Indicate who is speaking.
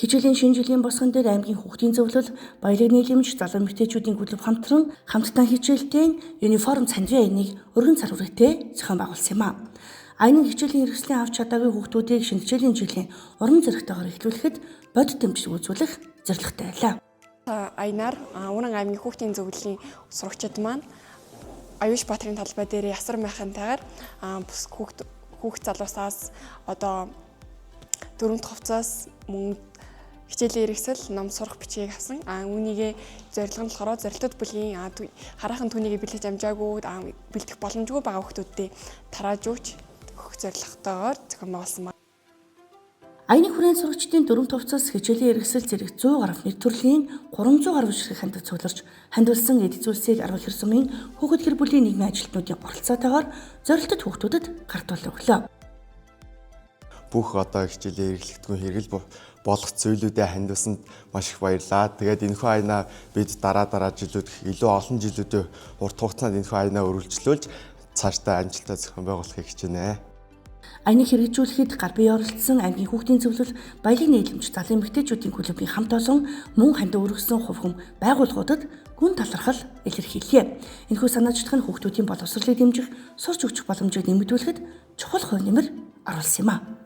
Speaker 1: Хичээлийн шинэ жилийн босгон дээр аймгийн хүүхдийн зөвлөл, баялаг нийлэмж, залуу эмэгтэйчүүдийн клуб хамтран хамтдаа хичээлтэй униформ цандвын аяныг өргөн цар хүрээтэй зохион байгуулсан юм а. Аянын хичээлийн хэрэгслийн авч чадаагүй хүүхдүүдийг шинэ хичээлийн жилийн урам зоригтойгоор эхлүүлэхэд бодит дэмжлэг үзүүлэх зорилготой байлаа.
Speaker 2: Аянаар Үнэн аймгийн хүүхдийн зөвлөлийн сурагчид маань Аюуш Баатрын талбай дээр ясар майхантайгаар бүс хүүхд залуусаас одоо дөрөв дахь хувцас мөн хичээлийн хэрэгсэл, ном сурах бичгийг авсан. Үүнийгээ зорилго нь болохоор зорилтод бүлгийн хараахан түүнийгээ бэлдэж амжаагүй, бэлдэх боломжгүй байгаа хүүхдүүдэд тарааж өгч өгөх зорилготойгоор зохион байгуулсан байна.
Speaker 1: Аяны хүрээнд сурагчдын дөрөв хувцас, хичээлийн хэрэгсэл зэрэг 100 гаруй нэр төрлийн 300 гаруй ширхэг хандив цугларч хандивлсан эд зүйлсийг 12 сумын хүүхэд гэр бүлийн нийгмийн ажилтнуудын оролцоотойгоор зорилтод хүүхдүүдэд гартуул өглөө.
Speaker 3: Бүх одоо хичээлийн хэрэглэгдэхүүн хэрэгэл болох зүйлүүдээ хандивсанд маш их баярлалаа. Тэгээд энэхүү аянаа бид дараа жилүүд илүү олон жилүүдийн урт хугацаанд энэхүү аянаа үргэлжлүүлж цаашдаа амжилттай зохион байгуулахыг хичээнэ.
Speaker 1: Аяныг хэрэгжүүлэхэд гар бие оролцсон аймгийн хүүхдийн зөвлөл, баялаг нийлэмж, залуу эмэгтэйчүүдийн клубын хамт олон мөн хандив өргөсөн хувь хүн байгууллагуудад гүн талархал илэрхийлье. Энэхүү санаачлах нь хүүхдүүдийн боловсролыг дэмжих, сурч өгчих боломжийг нэмэгдүүлэхэд чухал хувь нэмэр оруулсан юм а.